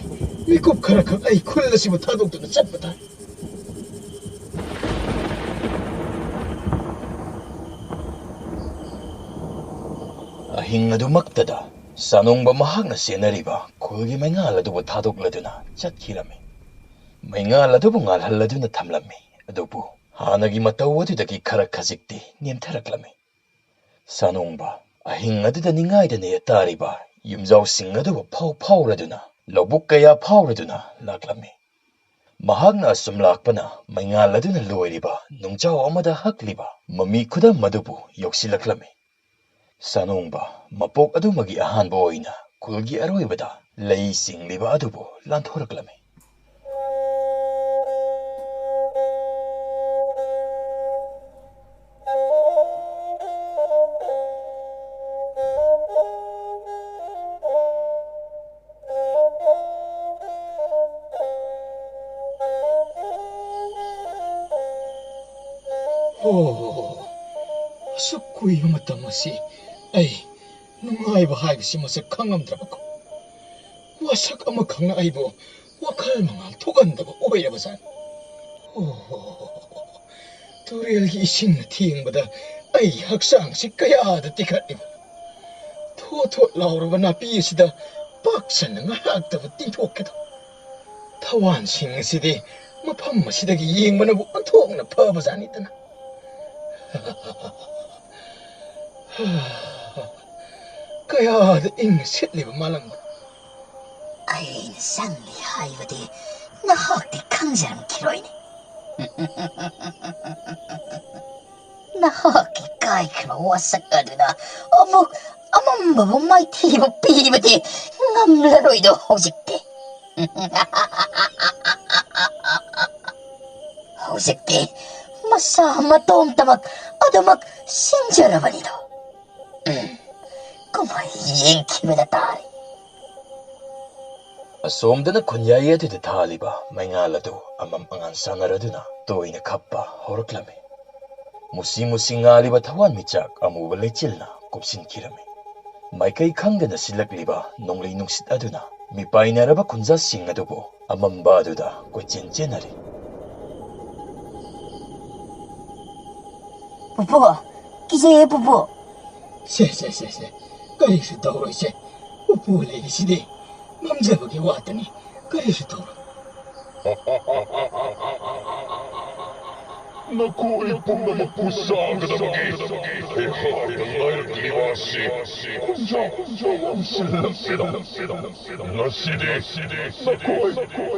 ꯃꯤꯀꯨꯞ ꯈꯔꯈꯛ ꯑꯩ ꯈꯨꯜ ꯑꯁꯤꯕꯨ ꯊꯥꯗꯣꯛꯇꯨꯅ ꯆꯠꯄ ꯇꯥꯏ꯫ ꯑꯍꯤꯡ ꯑꯗꯨꯃꯛꯇꯗ ꯁꯥꯅꯣꯡꯕ ꯃꯍꯥꯛꯅ ꯁꯦꯟꯅꯔꯤꯕ ꯈꯨꯜꯒꯤ ꯃꯩꯉꯥꯜ ꯑꯗꯨꯕꯨ ꯊꯥꯗꯣꯛꯂꯗꯨꯅ ꯆꯠꯈꯤꯔꯝꯃꯤ꯫ ꯃꯩꯉꯥꯜ ꯑꯗꯨꯕꯨ ꯉꯥꯜꯍꯜꯂꯗꯨꯅ ꯊꯝꯂꯝꯃꯤ, ꯑꯗꯨꯕꯨ ꯍꯥꯟꯅꯒꯤ ꯃꯇꯧ ꯑꯗꯨꯗꯒꯤ ꯈꯔ ꯈꯖꯤꯛꯇꯤ ꯅꯦꯝꯊꯔꯛꯂꯝꯃꯤ꯫ ꯁꯥꯅꯣꯡꯕ ꯑꯍꯤꯡ ꯑꯗꯨꯗ ꯅꯤꯡꯉꯥꯏꯗ ꯅꯦ ꯇꯥꯔꯤꯕ ꯌꯨꯝꯖꯥꯎꯁꯤꯡ ꯑꯗꯨꯕꯨ ꯐꯥꯎ ꯐꯥꯎꯔꯗꯨꯅ, ꯂꯧꯕꯨꯛ ꯀꯌꯥ ꯐꯥꯎꯔꯗꯨꯅ ꯂꯥꯛꯂꯝꯃꯤ꯫ ꯃꯍꯥꯛꯅ ꯑꯁꯨꯝ ꯂꯥꯛꯄꯅ ꯃꯩꯉꯥꯜ ꯑꯗꯨꯅ ꯂꯣꯏꯔꯤꯕ ꯅꯨꯡꯖꯥꯎ ꯑꯃꯗ ꯍꯛꯂꯤꯕ ꯃꯃꯤ ꯈꯨꯗꯝ ꯑꯗꯨꯕꯨ ꯌꯧꯁꯤꯜꯂꯛꯂꯝꯃꯤ꯫ ꯁꯥꯅꯣꯡꯕ ꯃꯄꯣꯛ ꯑꯗꯨꯃꯒꯤ ꯑꯍꯥꯟꯕ ꯑꯣꯏꯅ ꯈꯨꯜꯒꯤ ꯑꯔꯣꯏꯕꯗ ꯂꯩ ꯆꯤꯡꯂꯤꯕ ꯑꯗꯨꯕꯨ ꯂꯥꯟꯊꯣꯔꯛꯂꯝꯃꯤ꯫ ꯑꯣ, ꯑꯁꯨꯛ ꯀꯨꯏꯕ ꯃꯇꯝ ꯑꯁꯤ ꯑꯩ ꯅꯨꯡꯉꯥꯏꯕ ꯍꯥꯏꯕꯁꯤ ꯃꯁꯛ ꯈꯪꯂꯝꯗ꯭ꯔꯕꯀꯣ? ꯋꯥꯁꯛ ꯑꯃꯈꯛꯅ ꯑꯩꯕꯨ ꯋꯥꯈꯜ ꯃꯉꯥꯜ ꯊꯣꯛꯍꯟꯗꯕ ꯑꯣꯏꯔꯕꯖꯥꯠꯅꯤ꯫ ꯑꯣ, ꯇꯨꯔꯦꯜꯒꯤ ꯏꯁꯤꯡꯅ ꯊꯦꯡꯕꯗ ꯑꯩ ꯍꯛꯆꯥꯡꯁꯤ ꯀꯌꯥꯗ ꯇꯤꯈꯠꯂꯤꯕ! ꯊꯣꯠ ꯊꯣꯠ ꯂꯥꯎꯔꯕ ꯅꯥꯄꯤ ꯑꯁꯤꯗ ꯄꯥꯛ ꯁꯟꯅ ꯉꯥꯏꯍꯥꯛꯇꯕꯨ ꯇꯤꯡꯊꯣꯛꯀꯦꯗꯣ꯫ ꯊꯋꯥꯟꯁꯤꯡ ꯑꯁꯤꯗꯤ ꯃꯐꯝ ꯑꯁꯤꯗꯒꯤ ꯌꯦꯡꯕꯅꯕꯨ ꯑꯣꯟꯊꯣꯛꯅ ꯐꯕꯖꯥꯠꯅꯤꯗꯅ꯫ ꯀꯌꯥꯗ ꯏꯪꯅ ꯁꯤꯠꯂꯤꯕ ꯃꯥꯂꯪꯕ! ꯑꯩꯅ ꯆꯪꯂꯤ ꯍꯥꯏꯕꯗꯤ ꯅꯍꯥꯛꯇꯤ ꯈꯪꯖꯔꯝꯈꯤꯔꯣꯏꯅꯦ꯫ ꯅꯍꯥꯛꯀꯤ ꯀꯥꯏꯈ꯭ꯔꯕ ꯋꯥꯁꯛ ꯑꯗꯨꯅ ꯑꯃꯨꯛ ꯑꯃꯝꯕꯕꯨ ꯃꯥꯏꯊꯤꯕ ꯄꯤꯕꯗꯤ ꯉꯝꯂꯔꯣꯏꯗꯣ ꯍꯧꯖꯤꯛꯇꯤ꯫ ꯍꯧꯖꯤꯛꯇꯤ ꯃꯁꯥ ꯃꯇꯣꯝꯇꯃꯛ ꯑꯗꯨꯃꯛ ꯁꯤꯟꯖꯔꯕꯅꯤꯗꯣ꯫ ꯎꯝ, ꯀꯨꯝꯍꯩ ꯌꯦꯡꯈꯤꯕꯗ ꯇꯥꯔꯦ꯫ ꯑꯁꯣꯝꯗꯅ ꯈꯨꯟꯌꯥꯏ ꯑꯗꯨꯗ ꯊꯥꯜꯂꯤꯕ ꯃꯩꯉꯥꯜ ꯑꯗꯨ ꯑꯃꯝ ꯑꯉꯥꯟ ꯁꯥꯟꯅꯔꯗꯨꯅ ꯇꯣꯏꯅ ꯈꯞꯄ ꯍꯧꯔꯛꯂꯝꯃꯤ꯫ ꯃꯨꯁꯤ ꯃꯨꯁꯤ ꯉꯥꯜꯂꯤꯕ ꯊꯋꯥꯟꯃꯤꯆꯥꯛ ꯑꯃꯨꯕ ꯂꯩꯆꯤꯜꯅ ꯀꯨꯞꯁꯤꯟꯈꯤꯔꯝꯃꯤ꯫ ꯃꯥꯏꯀꯩ ꯈꯪꯗꯅ ꯁꯤꯜꯂꯛꯂꯤꯕ ꯅꯣꯡꯂꯩ ꯅꯨꯡꯁꯤꯠ ꯑꯗꯨꯅ ꯃꯤꯄꯥꯏꯅꯔꯕ ꯈꯨꯟꯖꯥꯁꯤꯡ ꯑꯗꯨꯕꯨ ꯑꯃꯝꯕ ꯑꯗꯨꯗ ꯀꯣꯏꯆꯦꯟ ꯆꯦꯟꯅꯔꯤ꯫ ꯄꯨꯄꯨ, ꯀꯤꯖꯩꯌꯦ ꯄꯨꯄꯨ꯫ ꯁꯦ, ꯁꯦ, ꯁꯦ, ꯁꯦ, ꯀꯔꯤꯁꯨ ꯇꯧꯔꯣꯏꯁꯦ꯫ ꯄꯨꯄꯨ ꯂꯩꯔꯤꯁꯤꯗꯤ꯫ ꯉꯝꯖꯕꯒꯤ ꯋꯥꯇꯅꯤ, ꯀꯔꯤꯁꯨ ꯇꯧꯔꯣꯏ꯫ ꯅꯈꯣꯏ ꯄꯨꯝꯅꯃꯛꯄꯨ ꯆꯥꯒꯗꯕꯒꯤ ꯑꯩꯍꯥꯛꯅ ꯉꯥꯏꯔꯛꯂꯤꯕ ꯑꯁꯤ ꯈꯨꯟꯖꯥꯎ ꯈꯨꯟꯖꯥꯎ ꯌꯥꯝꯁꯤꯜꯂꯛꯂꯦꯗ꯫ ꯉꯁꯤꯗꯤ ꯅꯈꯣꯏ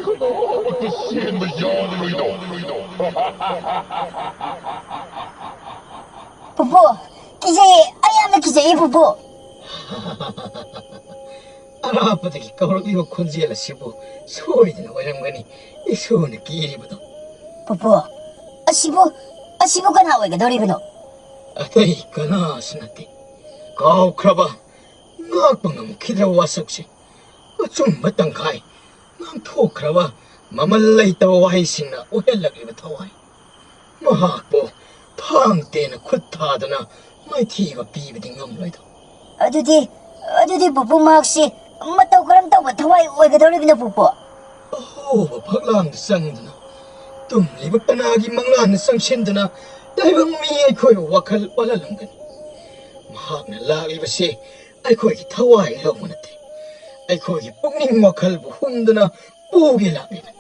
ꯀꯅꯥꯃꯠꯇ ꯆꯦꯟꯕ ꯌꯥꯔꯔꯣꯏꯗꯣ꯫ ꯄꯨꯄꯨ, ꯀꯤꯖꯩꯌꯦ, ꯑꯩ ꯌꯥꯝꯅ ꯀꯤꯖꯩꯌꯦ ꯄꯨꯄꯨ꯫ ꯑꯔꯥꯞꯄꯗꯒꯤ ꯀꯧꯔꯛꯂꯤꯕ ꯈꯣꯟꯖꯦꯜ ꯑꯁꯤꯕꯨ ꯁꯣꯏꯗꯅ ꯑꯣꯏꯔꯝꯒꯅꯤ ꯏꯁꯣꯔꯅ ꯀꯤꯔꯤꯕꯗꯣ꯫ ꯄꯨꯄꯨ, ꯑꯁꯤꯕꯨ, ꯑꯁꯤꯕꯨ ꯀꯅꯥ ꯑꯣꯏꯒꯗꯧꯔꯤꯕꯅꯣ? ꯑꯇꯩ ꯀꯅꯥꯁꯨ ꯅꯠꯇꯦ, ꯀꯥꯎꯈ꯭ꯔꯕ, ꯉꯥꯛꯄ ꯉꯝꯈꯤꯗ꯭ꯔꯕ ꯋꯥꯁꯛꯁꯦ꯫ ꯑꯆꯨꯝꯕ ꯇꯪꯈꯥꯏ ꯉꯥꯡꯊꯣꯛꯈ꯭ꯔꯕ, ꯃꯃꯜ ꯂꯩꯇꯕ ꯋꯥꯍꯩꯁꯤꯡꯅ ꯑꯣꯏꯍꯜꯂꯛꯂꯤꯕ ꯊꯋꯥꯏ꯫ ꯃꯍꯥꯛꯄꯨ ꯊꯥꯡ ꯇꯦꯟꯅ ꯈꯨꯠ ꯊꯥꯗꯨꯅ ꯃꯥꯏꯊꯤꯕ ꯄꯤꯕꯗꯤ ꯉꯝꯂꯣꯏꯗꯧ꯫ ꯑꯗꯨꯗꯤ, ꯑꯗꯨꯗꯤ ꯄꯨꯄꯨ ꯃꯍꯥꯛꯁꯤ ꯃꯇꯧ ꯀꯔꯝ ꯇꯧꯕ ꯊꯋꯥꯏ ꯑꯣꯏꯒꯗꯧꯔꯤꯕꯅꯣ ꯄꯨꯄꯨ? ꯑꯍꯣꯕ ꯐꯛꯂꯥꯡꯗ ꯆꯪꯗꯨꯅ, ꯇꯨꯝꯂꯤꯕ ꯄꯅꯥꯒꯤ ꯃꯪꯂꯥꯟꯗ ꯆꯪꯁꯤꯟꯗꯨꯅ ꯇꯥꯏꯕꯪ ꯃꯤ ꯑꯩꯈꯣꯏꯕꯨ ꯋꯥꯈꯜ ꯑꯣꯜꯍꯜꯂꯝꯒꯅꯤ꯫ ꯃꯍꯥꯛꯅ ꯂꯥꯛꯂꯤꯕꯁꯤ ꯑꯩꯈꯣꯏꯒꯤ ꯊꯋꯥꯏ ꯂꯧꯕ ꯅꯠꯇꯦ, ꯑꯩꯈꯣꯏꯒꯤ ꯄꯨꯛꯅꯤꯡ ꯋꯥꯈꯜꯕꯨ ꯍꯨꯝꯗꯨꯅ ꯄꯨꯒꯦ ꯂꯥꯛꯂꯤꯕꯅꯤ꯫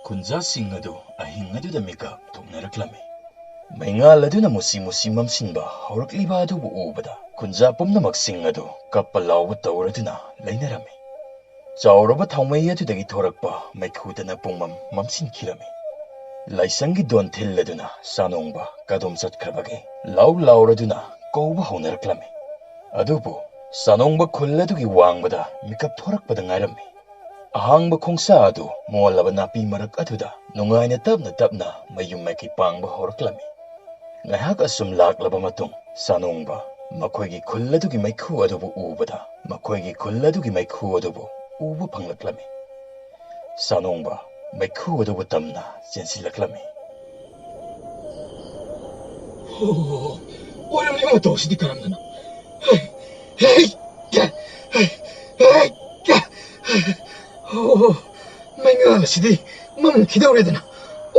ꯈꯨꯟꯖꯥꯁꯤꯡ ꯑꯗꯨ ꯑꯍꯤꯡ ꯑꯗꯨꯗ ꯃꯤꯀꯞ ꯊꯣꯛꯅꯔꯛꯂꯝꯃꯤ꯫ ꯃꯩꯉꯥꯜ ꯑꯗꯨꯅ ꯃꯨꯁꯤ ꯃꯨꯁꯤ ꯃꯝꯁꯤꯟꯕ ꯍꯧꯔꯛꯂꯤꯕ ꯑꯗꯨꯕꯨ ꯎꯕꯗ ꯈꯨꯟꯖꯥ ꯄꯨꯝꯅꯃꯛꯁꯤꯡ ꯑꯗꯨ ꯀꯞꯄ ꯂꯥꯎꯕ ꯇꯧꯔꯗꯨꯅ ꯂꯩꯅꯔꯝꯃꯤ꯫ ꯆꯥꯎꯔꯕ ꯊꯥꯎꯃꯩ ꯑꯗꯨꯗꯒꯤ ꯊꯣꯔꯛꯄ ꯃꯩꯈꯨꯗꯅ ꯄꯨꯡꯃꯝ ꯃꯝꯁꯤꯟꯈꯤꯔꯝꯃꯤ꯫ ꯂꯥꯏꯁꯪꯒꯤ ꯗꯣꯟ ꯊꯤꯜꯂꯗꯨꯅ ꯆꯥꯅꯣꯡꯕ ꯀꯗꯣꯝ ꯆꯠꯈ꯭ꯔꯕꯒꯦ ꯂꯥꯎ ꯂꯥꯎꯔꯗꯨꯅ ꯀꯧꯕ ꯍꯧꯅꯔꯛꯂꯝꯃꯤ꯫ ꯑꯗꯨꯕꯨ ꯆꯥꯅꯣꯡꯕ ꯈꯨꯜ ꯑꯗꯨꯒꯤ ꯋꯥꯡꯃꯗ ꯃꯤꯀꯞ ꯊꯣꯔꯛꯄꯗ ꯉꯥꯏꯔꯝꯃꯤ꯫ ꯑꯍꯥꯡꯕ ꯈꯣꯡꯁꯥ ꯑꯗꯨ ꯃꯣꯜꯂꯕ ꯅꯥꯄꯤ ꯃꯔꯛ ꯑꯗꯨꯗ ꯅꯨꯡꯉꯥꯏꯅ ꯇꯞꯅ ꯇꯞꯅ ꯃꯌꯨꯝ ꯃꯥꯏꯀꯩ ꯄꯥꯡꯕ ꯍꯧꯔꯛꯂꯝꯃꯤ꯫ ꯉꯥꯏꯍꯥꯛ ꯑꯁꯨꯝ ꯂꯥꯛꯂꯕ ꯃꯇꯨꯡ ꯆꯥꯅꯣꯡꯕ ꯃꯈꯣꯏꯒꯤ ꯈꯨꯜ ꯑꯗꯨꯒꯤ ꯃꯩꯈꯨ ꯑꯗꯨꯕꯨ ꯎꯕꯗ, ꯃꯈꯣꯏꯒꯤ ꯈꯨꯜ ꯑꯗꯨꯒꯤ ꯃꯩꯈꯨ ꯑꯗꯨꯕꯨ ꯎꯕ ꯐꯪꯂꯛꯂꯝꯃꯤ꯫ ꯆꯥꯅꯣꯡꯕ ꯃꯩꯈꯨ ꯑꯗꯨꯕꯨ ꯇꯝꯅ ꯆꯦꯟꯁꯤꯜꯂꯛꯂꯝꯃꯤ꯫ ꯑꯣ, ꯑꯣꯏꯔꯝꯂꯤꯕ ꯃꯇꯧ ꯑꯁꯤꯗꯤ ꯀꯔꯝꯅꯅꯣ? ꯍꯩ, ꯍꯩ, ꯀ꯭ꯌꯥ, ꯍꯩ, ꯍꯩ, ꯀ꯭ꯌꯥ, ꯑꯣ, ꯃꯩꯉꯥꯜ ꯑꯁꯤꯗꯤ ꯃꯝꯈꯤꯗꯧꯔꯦꯗꯅ꯫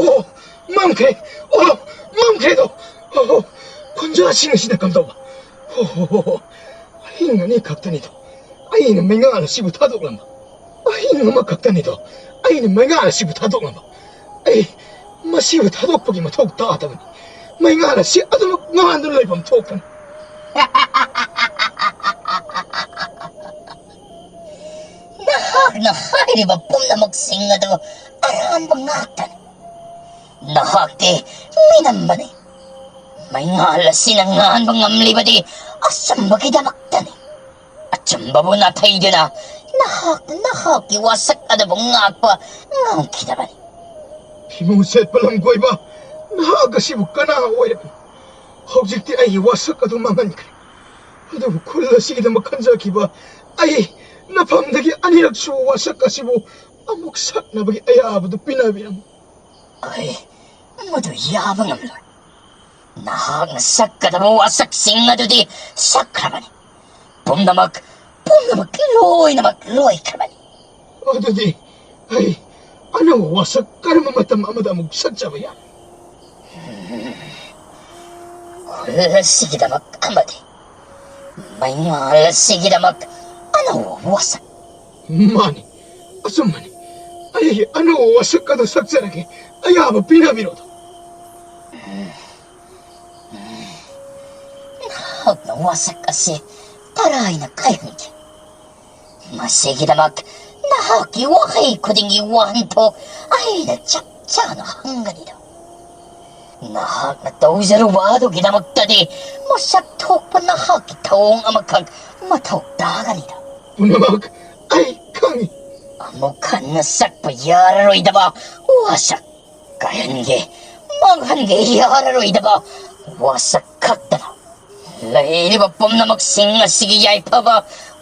ꯑꯣ, ꯃꯝꯈ꯭ꯔꯦ꯫ ꯑꯣ, ꯃꯝꯈ꯭ꯔꯦꯗꯣ꯫ ꯑꯣ, ꯈꯨꯟꯖꯥꯁꯤꯡ ꯑꯁꯤꯅ ꯀꯝꯗꯧꯕ? ꯑꯣ, ꯑꯍꯤꯡ ꯑꯅꯤ ꯈꯛꯇꯅꯤꯗꯣ ꯑꯩꯅ ꯃꯩꯉꯥꯜ ꯑꯁꯤꯕꯨ ꯊꯥꯗꯣꯛꯂꯝꯕ꯫ ꯑꯍꯤꯡ ꯑꯃꯈꯛꯇꯅꯤꯗꯣ ꯑꯩꯅ ꯃꯩꯉꯥꯜ ꯑꯁꯤꯕꯨ ꯊꯥꯗꯣꯛꯂꯝꯕ꯫ ꯑꯩ ꯃꯁꯤꯕꯨ ꯊꯥꯗꯣꯛꯄꯒꯤ ꯃꯊꯧ ꯇꯥꯗꯕꯅꯤ꯫ ꯃꯩꯉꯥꯜ ꯑꯁꯤ ꯑꯗꯨꯃꯛ ꯉꯥꯟꯗꯨꯅ ꯂꯩꯐꯝ ꯊꯣꯛꯄꯅꯤ꯫ ꯅꯍꯥꯛꯅ ꯍꯥꯏꯔꯤꯕ ꯄꯨꯝꯅꯃꯛꯁꯤꯡ ꯑꯗꯨ ꯑꯔꯥꯟꯕ ꯉꯥꯛꯇꯅꯤ꯫ ꯅꯍꯥꯛꯇꯤ ꯃꯤꯅꯝꯕꯅꯤ꯫ ꯃꯩꯉꯥꯜ ꯑꯁꯤꯅ ꯉꯥꯟꯕ ꯉꯝꯂꯤꯕꯗꯤ ꯑꯆꯨꯝꯕꯒꯤꯗꯃꯛꯇꯅꯤ꯫ ꯑꯆꯨꯝꯕꯕꯨ ꯅꯥꯊꯩꯗꯨꯅ ꯅꯍꯥꯛꯅ ꯅꯍꯥꯛꯀꯤ ꯋꯥꯁꯛ ꯑꯗꯨꯕꯨ ꯉꯥꯛꯄ ꯉꯝꯈꯤꯗꯕꯅꯤ꯫ ꯐꯤꯃꯨ ꯁꯦꯠꯄ ꯂꯝꯀꯣꯏꯕ, ꯅꯍꯥꯛ ꯑꯁꯤꯕꯨ ꯀꯅꯥ ꯑꯣꯏꯔꯕꯅꯣ? ꯍꯧꯖꯤꯛꯇꯤ ꯑꯩꯒꯤ ꯋꯥꯁꯛ ꯑꯗꯨ ꯃꯥꯡꯍꯟꯈ꯭ꯔꯦ꯫ ꯑꯗꯨꯕꯨ ꯈꯨꯜ ꯑꯁꯤꯒꯤꯗꯃꯛ ꯈꯟꯖꯈꯤꯕ ꯑꯩ ꯅꯐꯝꯗꯒꯤ ꯑꯅꯤꯔꯛꯁꯨ ꯋꯥꯁꯛ ꯑꯁꯤꯕꯨ ꯑꯃꯨꯛ ꯁꯛꯅꯕꯒꯤ ꯑꯌꯥꯕꯗꯨ ꯄꯤꯅꯕꯤꯔꯝꯃꯨ꯫ ꯑꯩ ꯃꯗꯨ ꯌꯥꯕ ꯉꯝꯂꯣꯏ꯫ ꯅꯍꯥꯛꯅ ꯁꯛꯀꯗꯕ ꯋꯥꯁꯛꯁꯤꯡ ꯑꯗꯨꯗꯤ ꯁꯛꯈ꯭ꯔꯕꯅꯤ꯫ ꯄꯨꯝꯅꯃꯛ, ꯄꯨꯝꯅꯃꯛ ꯂꯣꯏꯅꯃꯛ ꯂꯣꯏꯈ꯭ꯔꯕꯅꯤ꯫ ꯑꯗꯨꯗꯤ ꯑꯩ ꯑꯅꯧꯕ ꯋꯥꯁꯛ ꯀꯔꯝꯕ ꯃꯇꯝ ꯑꯃꯗ ꯑꯃꯨꯛ ꯁꯛꯆꯕ ꯌꯥꯏ? ꯈꯨꯜ ꯑꯁꯤꯒꯤꯗꯃꯛ ꯑꯃꯗꯤ ꯃꯩꯉꯥꯜ ꯑꯁꯤꯒꯤꯗꯃꯛ ꯑꯅꯧꯕ ꯋꯥꯁꯛ꯫ ꯃꯥꯅꯤ, ꯑꯆꯨꯝꯕꯅꯤ꯫ ꯑꯩꯒꯤ ꯑꯅꯧꯕ ꯋꯥꯁꯛ ꯑꯗꯨ ꯁꯛꯆꯔꯒꯦ꯫ ꯑꯌꯥꯕ ꯄꯤꯅꯕꯤꯔꯣ꯫ ꯅꯍꯥꯛꯅ ꯋꯥꯁꯛ ꯑꯁꯤ ꯇꯔꯥꯏꯅ ꯀꯥꯏꯍꯟꯈꯤ꯫ ꯃꯁꯤꯒꯤꯗꯃꯛ ꯅꯍꯥꯛꯀꯤ ꯋꯥꯍꯩ ꯈꯨꯗꯤꯡꯒꯤ ꯋꯥꯍꯟꯊꯣꯛ ꯑꯩꯅ ꯆꯞ ꯆꯥꯅ ꯍꯪꯒꯅꯤꯗꯣ꯫ ꯅꯍꯥꯛꯅ ꯇꯧꯖꯔꯨꯕ ꯑꯗꯨꯒꯤꯗꯃꯛꯇꯗꯤ ꯃꯁꯛ ꯊꯣꯛꯄ ꯅꯍꯥꯛꯀꯤ ꯊꯧꯑꯣꯡ ꯑꯃꯈꯛ ꯃꯊꯧ ꯇꯥꯒꯅꯤꯗꯣ꯫ ꯄꯨꯝꯅꯃꯛ ꯑꯩ ꯈꯪꯏ꯫ ꯑꯃꯨꯛ ꯍꯟꯅ ꯁꯛꯄ ꯌꯥꯔꯔꯣꯏꯗꯕ ꯋꯥꯁꯛ꯫ ꯀꯥꯏꯍꯟꯒꯦ, ꯃꯥꯡꯍꯟꯒꯦ ꯌꯥꯔꯔꯣꯏꯗꯕ ꯋꯥꯁꯛ ꯈꯛꯇꯅ꯫ ꯂꯩꯔꯤꯕ ꯄꯨꯝꯅꯃꯛꯁꯤꯡ ꯑꯁꯤꯒꯤ ꯌꯥꯏꯐꯕ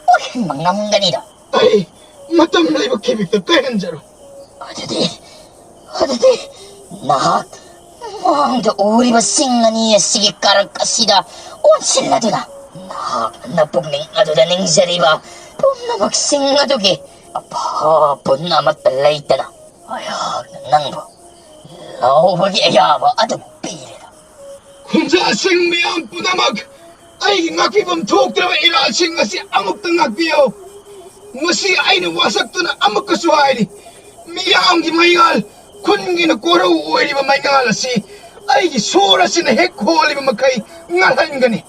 ꯑꯣꯏꯍꯟꯕ ꯉꯝꯒꯅꯤꯗ꯫ ꯑꯩ ꯃꯇꯝ ꯂꯩꯕ ꯈꯤꯕꯤꯛꯇ ꯀꯥꯏꯍꯟꯖꯔꯣ꯫ ꯑꯗꯨꯗꯤ, ꯑꯗꯨꯗꯤ ꯅꯍꯥꯛ ꯃꯥꯡꯗ ꯎꯔꯤꯕꯁꯤꯡ ꯑꯅꯤ ꯑꯁꯤꯒꯤ ꯀꯥꯔꯛ ꯑꯁꯤꯗ ꯑꯣꯟꯁꯤꯜꯂꯗꯨꯅ, ꯅꯍꯥꯛꯅ ꯄꯨꯛꯅꯤꯡ ꯑꯗꯨꯗ ꯅꯤꯡꯖꯔꯤꯕ ꯄꯨꯝꯅꯃꯛꯁꯤꯡ ꯑꯗꯨꯒꯤ ꯑꯐ ꯄꯨꯟ ꯑꯃꯠꯇ ꯂꯩꯇꯅ ꯑꯩꯍꯥꯛꯅ ꯅꯪꯕꯨ ꯂꯧꯕꯒꯤ ꯑꯌꯥꯕ ꯑꯗꯨ ꯄꯤꯔꯦꯗ꯫ ꯈꯨꯟꯖꯥꯁꯤꯡ ꯃꯤꯌꯥꯝ ꯄꯨꯝꯅꯃꯛ, ꯑꯩꯒꯤ ꯉꯥꯛꯄꯤꯐꯝ ꯊꯣꯛꯇ꯭ꯔꯕ ꯏꯔꯥꯜꯁꯤꯡ ꯑꯁꯤ ꯑꯃꯨꯛꯇ ꯉꯥꯛꯄꯤꯌꯨ꯫ ꯃꯁꯤ ꯑꯩꯅ ꯋꯥꯁꯛꯇꯨꯅ ꯑꯃꯨꯛꯀꯁꯨ ꯍꯥꯏꯔꯤ, ꯃꯤꯌꯥꯝꯒꯤ ꯃꯩꯉꯥꯜ, ꯈꯨꯟꯒꯤꯅ ꯀꯣꯔꯧ ꯑꯣꯏꯔꯤꯕ ꯃꯩꯉꯥꯜ ꯑꯁꯤ ꯑꯩꯒꯤ ꯁꯣꯔ ꯑꯁꯤꯅ ꯍꯦꯛ ꯍꯣꯜꯂꯤꯕ ꯃꯈꯩ ꯉꯥꯜꯍꯟꯒꯅꯤ꯫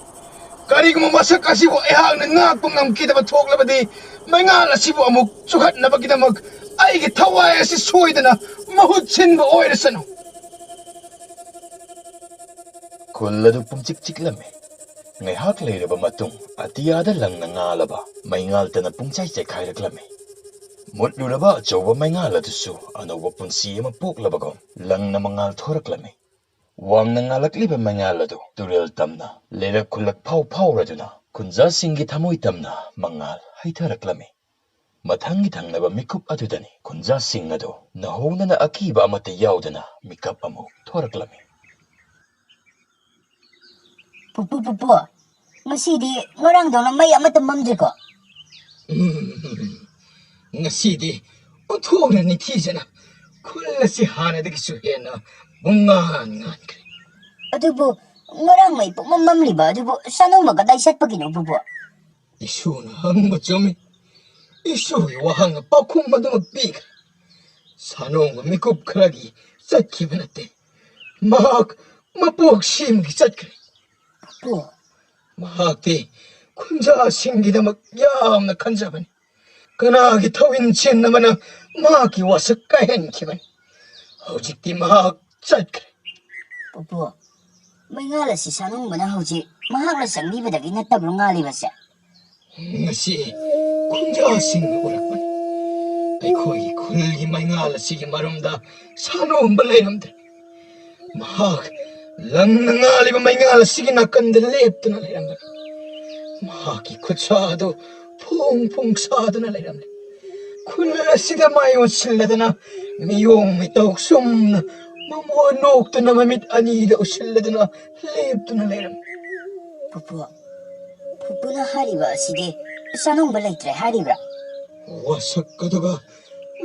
ꯀꯔꯤꯒꯨꯝꯕ ꯃꯁꯛ ꯑꯁꯤꯕꯨ ꯑꯩꯍꯥꯛꯅ ꯉꯥꯛꯄ ꯉꯝꯈꯤꯗꯕ ꯊꯣꯛꯂꯕꯗꯤ, ꯃꯩꯉꯥꯜ ꯑꯁꯤꯕꯨ ꯑꯃꯨꯛ ꯆꯨꯍꯠꯅꯕꯒꯤꯗꯃꯛ ꯑꯩꯒꯤ ꯊꯋꯥꯏ ꯑꯁꯤ ꯁꯣꯏꯗꯅ ꯃꯍꯨꯠ ꯁꯤꯟꯕ ꯑꯣꯏꯔꯁꯅꯨ꯫ ꯈꯨꯜ ꯑꯗꯨ ꯄꯨꯡꯆꯤꯛ ꯆꯤꯛꯂꯝꯃꯤ꯫ ꯉꯥꯏꯍꯥꯛ ꯂꯩꯔꯕ ꯃꯇꯨꯡ, ꯑꯇꯤꯌꯥꯗ ꯂꯪꯅ ꯉꯥꯜꯂꯕ ꯃꯩꯉꯥꯜꯇꯅ ꯄꯨꯡꯆꯥꯏ ꯆꯥꯏꯈꯥꯏꯔꯛꯂꯝꯃꯤ꯫ ꯃꯨꯠꯂꯨꯔꯕ ꯑꯆꯧꯕ ꯃꯩꯉꯥꯜ ꯑꯗꯨꯁꯨ ꯑꯅꯧꯕ ꯄꯨꯟꯁꯤ ꯑꯃ ꯄꯣꯛꯂꯕꯒꯨꯝ, ꯂꯪꯅ ꯃꯉꯥꯜ ꯊꯣꯔꯛꯂꯝꯃꯤ꯫ ꯋꯥꯡꯅ ꯉꯥꯜꯂꯛꯂꯤꯕ ꯃꯉꯥꯜ ꯑꯗꯨ ꯇꯨꯔꯦꯜ ꯇꯝꯅ, ꯂꯩꯔꯛ ꯈꯨꯜꯂꯛ ꯐꯥꯎ ꯐꯥꯎꯔꯗꯨꯅ, ꯈꯨꯟꯖꯥꯁꯤꯡꯒꯤ ꯊꯃꯣꯏ ꯇꯝꯅ ꯃꯉꯥꯜ ꯍꯩꯊꯔꯛꯂꯝꯃꯤ꯫ ꯃꯊꯪꯒꯤ ꯊꯪꯅꯕ ꯃꯤꯀꯨꯞ ꯑꯗꯨꯗꯅꯤ ꯈꯨꯟꯖꯥꯁꯤꯡ ꯑꯗꯨ ꯅꯧꯍꯧꯅꯅ ꯑꯀꯤꯕ ꯑꯃꯠꯇ ꯌꯥꯎꯗꯅ ꯃꯤꯀꯞ ꯑꯃꯨꯛ ꯊꯣꯔꯛꯂꯝꯃꯤ꯫ ꯄꯨꯄꯨ, ꯄꯨꯄꯨ, ꯉꯁꯤꯗꯤ ꯉꯔꯥꯡꯗꯧꯅ ꯃꯩ ꯑꯃꯠꯇ ꯃꯝꯗ꯭ꯔꯤꯀꯣ? ꯎꯝ, ꯉꯁꯤꯗꯤ ꯑꯣꯟꯊꯣꯛꯅ ꯅꯤꯡꯊꯤꯖꯅ ꯈꯨꯜ ꯑꯁꯤ ꯍꯥꯟꯅꯗꯒꯤꯁꯨ ꯍꯦꯟꯅ ꯄꯨꯡꯉꯥꯟ ꯉꯥꯟꯈ꯭ꯔꯦ꯫ ꯑꯗꯨꯕꯨ ꯉꯔꯥꯡ ꯃꯩ ꯄꯨꯡꯃꯝ ꯃꯝꯂꯤꯕ ꯑꯗꯨꯕꯨ ꯁꯥꯅꯣꯝꯕ ꯀꯗꯥꯏ ꯆꯠꯄꯒꯤꯅꯣ, ꯄꯨꯄꯨ? ꯏꯁꯨꯅ ꯍꯪꯕ ꯆꯨꯝꯃꯤ꯫ ꯏꯁꯨꯒꯤ ꯋꯥꯍꯪ ꯄꯥꯎꯈꯨꯝ ꯑꯗꯨꯃꯛ ꯄꯤꯈ꯭ꯔꯦ꯫ ꯁꯥꯅꯣꯝꯕ ꯃꯤꯀꯨꯞ ꯈꯔꯒꯤ ꯆꯠꯈꯤꯕ ꯅꯠꯇꯦ꯫ ꯃꯍꯥꯛ ꯃꯄꯣꯛ ꯁꯦꯝꯒꯤ ꯆꯠꯈ꯭ꯔꯦ꯫ ꯄꯨꯄꯨ꯫ ꯃꯍꯥꯛꯇꯤ ꯈꯨꯟꯖꯥꯁꯤꯡꯒꯤꯗꯃꯛ ꯌꯥꯝꯅ ꯈꯟꯖꯕꯅꯤ꯫ ꯀꯅꯥꯒꯤ ꯊꯧꯏꯟ ꯆꯦꯟꯅꯕꯅ ꯃꯍꯥꯛꯀꯤ ꯋꯥꯁꯛ ꯀꯥꯏꯍꯟꯈꯤꯕꯅꯤ꯫ ꯍꯧꯖꯤꯛꯇꯤ ꯃꯍꯥꯛ ꯆꯠꯈ꯭ꯔꯦ꯫ ꯄꯨꯄꯨ, ꯃꯩꯉꯥꯜ ꯑꯁꯤ ꯁꯥꯅꯣꯝꯕꯅ ꯍꯧꯖꯤꯛ ꯃꯍꯥꯛꯅ ꯆꯪꯕꯤꯕꯗꯒꯤ ꯅꯠꯇꯕ꯭ꯔꯣ ꯉꯥꯜꯂꯤꯕꯁꯦ? ꯉꯁꯤ ꯈꯨꯟꯖꯥꯁꯤꯡꯅ ꯎꯔꯛꯄꯅꯤ꯫ ꯑꯩꯈꯣꯏꯒꯤ ꯈꯨꯜꯒꯤ ꯃꯩꯉꯥꯜ ꯑꯁꯤꯒꯤ ꯃꯔꯨꯝꯗ ꯁꯥꯅꯣꯝꯕ ꯂꯩꯔꯝꯗ꯭ꯔꯦ꯫ ꯃꯍꯥꯛ ꯂꯪꯅ ꯉꯥꯜꯂꯤꯕ ꯃꯩꯉꯥꯜ ꯑꯁꯤꯒꯤ ꯅꯥꯀꯟꯗ ꯂꯦꯞꯇꯨꯅ ꯂꯩꯔꯝꯂꯦ꯫ ꯃꯍꯥꯛꯀꯤ ꯈꯨꯠꯁꯥ ꯑꯗꯨ ꯐꯣꯡ ꯐꯣꯡ ꯁꯥꯗꯨꯅ ꯂꯩꯔꯝꯂꯦ꯫ ꯈꯨꯜ ꯑꯁꯤꯗ ꯃꯥꯏ ꯑꯣꯟꯁꯤꯜꯂꯗꯅ ꯃꯤꯑꯣꯡ ꯃꯤꯇꯧ ꯆꯨꯝꯅ ꯃꯃꯣꯟ ꯅꯣꯛꯇꯨꯅ ꯃꯃꯤꯠ ꯑꯅꯤꯗ ꯎꯁꯤꯜꯂꯗꯨꯅ ꯂꯦꯞꯇꯨꯅ ꯂꯩꯔꯝꯂꯦ꯫ ꯄꯨꯄꯨ, ꯄꯨꯄꯨꯅ ꯍꯥꯏꯔꯤꯕ ꯑꯁꯤꯗꯤ ꯆꯥꯅꯣꯡꯕ ꯂꯩꯇ꯭ꯔꯦ ꯍꯥꯏꯔꯤꯕ꯭ꯔꯥ? ꯋꯥꯁꯛ ꯑꯗꯨꯒ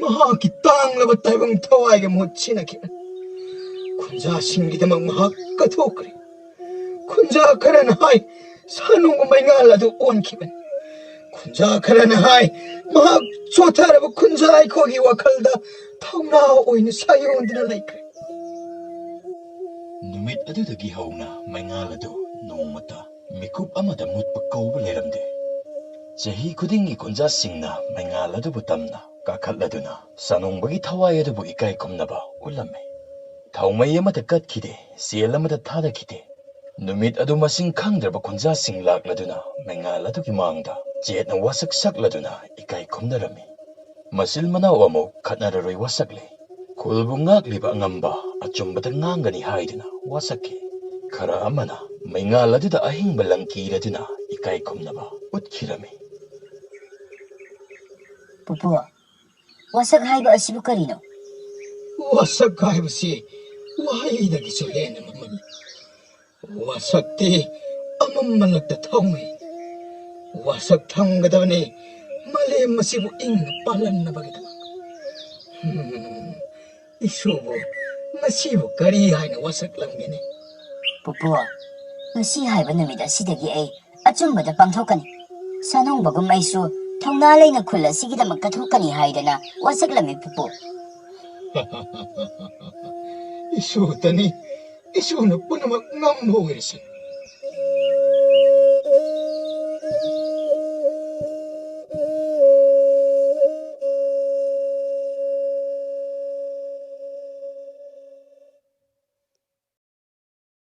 ꯃꯍꯥꯛꯀꯤ ꯇꯥꯡꯂꯕ ꯇꯥꯏꯕꯪ ꯊꯋꯥꯏꯒ ꯃꯍꯨꯠ ꯁꯤꯟꯅꯈꯤꯕꯅꯤ꯫ ꯈꯨꯟꯖꯥꯁꯤꯡꯒꯤꯗꯃꯛ ꯃꯍꯥꯛ ꯀꯠꯊꯣꯛꯈ꯭ꯔꯦ꯫ ꯈꯨꯟꯖꯥ ꯈꯔꯅ ꯍꯥꯏ, ꯁꯥꯅꯨꯡꯕ ꯃꯩꯉꯥꯜ ꯑꯗꯨ ꯑꯣꯟꯈꯤꯕꯅꯤ꯫ ꯈꯨꯟꯖꯥ ꯈꯔꯅ ꯍꯥꯏ, ꯃꯍꯥꯛ ꯆꯣꯠꯊꯔꯕ ꯈꯨꯟꯖꯥ ꯑꯩꯈꯣꯏꯒꯤ ꯋꯥꯈꯜꯗ ꯊꯧꯅꯥ ꯑꯣꯏꯅ ꯁꯥꯌꯣꯟꯗꯨꯅ ꯂꯩꯈ꯭ꯔꯦ꯫ ꯅꯨꯃꯤꯠ ꯑꯗꯨꯗꯒꯤ ꯍꯧꯅ ꯃꯩꯉꯥꯜ ꯑꯗꯨ ꯅꯣꯡꯃꯇ ꯃꯤꯀꯨꯞ ꯑꯃꯗ ꯃꯨꯠꯄ ꯀꯧꯕ ꯂꯩꯔꯝꯗꯦ꯫ ꯆꯍꯤ ꯈꯨꯗꯤꯡꯒꯤ ꯈꯨꯟꯖꯥꯁꯤꯡꯅ ꯃꯩꯉꯥꯜ ꯑꯗꯨꯕꯨ ꯇꯝꯅ ꯀꯥꯈꯠꯂꯗꯨꯅ ꯁꯥꯅꯣꯡꯕꯒꯤ ꯊꯋꯥꯏ ꯑꯗꯨꯕꯨ ꯏꯀꯥꯏ ꯈꯨꯝꯅꯕ ꯎꯠꯂꯝꯃꯤ꯫ ꯊꯥꯎꯃꯩ ꯑꯃꯗ ꯀꯠꯈꯤꯗꯦ, ꯁꯦꯜ ꯑꯃꯗ ꯊꯥꯗꯈꯤꯗꯦ꯫ ꯅꯨꯃꯤꯠ ꯑꯗꯨ ꯃꯁꯤꯡ ꯈꯪꯗ꯭ꯔꯕ ꯈꯨꯟꯖꯥꯁꯤꯡ ꯂꯥꯛꯂꯗꯨꯅ ꯃꯩꯉꯥꯜ ꯑꯗꯨꯒꯤ ꯃꯥꯡꯗ ꯆꯦꯠꯅ ꯋꯥꯁꯛ ꯁꯛꯂꯗꯨꯅ ꯏꯀꯥꯏ ꯈꯨꯝꯅꯔꯝꯃꯤ꯫ ꯃꯆꯤꯜ ꯃꯅꯥꯎ ꯑꯃꯨꯛ ꯈꯠꯅꯔꯔꯣꯏ ꯋꯥꯁꯛꯂꯦ꯫ ꯈꯨꯜꯕꯨ ꯉꯥꯛꯂꯤꯕ ꯑꯉꯝꯕ ꯑꯆꯨꯝꯕꯗ ꯉꯥꯡꯒꯅꯤ ꯍꯥꯏꯗꯨꯅ ꯋꯥꯁꯛꯈꯤ꯫ ꯈꯔ ꯑꯃꯅ ꯃꯩꯉꯥꯜ ꯑꯗꯨꯗ ꯑꯍꯤꯡꯕ ꯂꯪꯀꯤꯔꯗꯨꯅ ꯏꯀꯥꯏ ꯈꯨꯝꯅꯕ ꯎꯠꯈꯤꯔꯝꯃꯤ꯫ ꯄꯨꯄꯨ, ꯋꯥꯁꯛ ꯍꯥꯏꯕ ꯑꯁꯤꯕꯨ ꯀꯔꯤꯅꯣ? ꯋꯥꯁꯛ ꯍꯥꯏꯕꯁꯤ ꯋꯥꯍꯩꯗꯒꯤꯁꯨ ꯍꯦꯟꯅ ꯃꯃꯜ ꯂꯩ꯫ ꯋꯥꯁꯛꯇꯤ ꯑꯃꯝꯕ ꯂꯛꯇ ꯊꯝꯃꯤ꯫ ꯋꯥꯁꯛ ꯊꯝꯒꯗꯕꯅꯤ ꯃꯥꯂꯦꯝ ꯑꯁꯤꯕꯨ ꯏꯪꯅ ꯄꯥꯜꯍꯟꯅꯕꯒꯤꯗꯃꯛ꯫ ꯍꯝ, ꯏꯁꯨꯕꯨ ꯉꯁꯤꯕꯨ ꯀꯔꯤ ꯍꯥꯏꯅ ꯋꯥꯁꯛꯂꯝꯒꯅꯤ? ꯄꯨꯄꯨ, ꯉꯁꯤ ꯍꯥꯏꯕ ꯅꯨꯃꯤꯠ ꯑꯁꯤꯗꯒꯤ ꯑꯩ ꯑꯆꯨꯝꯕꯗ ꯄꯥꯡꯊꯣꯛꯀꯅꯤ꯫ ꯁꯥꯅꯣꯡꯕꯒꯨꯝ ꯑꯩꯁꯨ ꯊꯧꯅꯥ ꯂꯩꯅ ꯈꯨꯜ ꯑꯁꯤꯒꯤꯗꯃꯛ ꯀꯠꯊꯣꯛꯀꯅꯤ ꯍꯥꯏꯗꯅ ꯋꯥꯁꯛꯂꯝꯃꯤ ꯄꯨꯄꯨ꯫ ꯏꯁꯨꯇꯅꯤ, ꯏꯁꯨꯅ ꯄꯨꯝꯅꯃꯛ ꯉꯝꯕ ꯑꯣꯏꯔꯁꯅꯨ꯫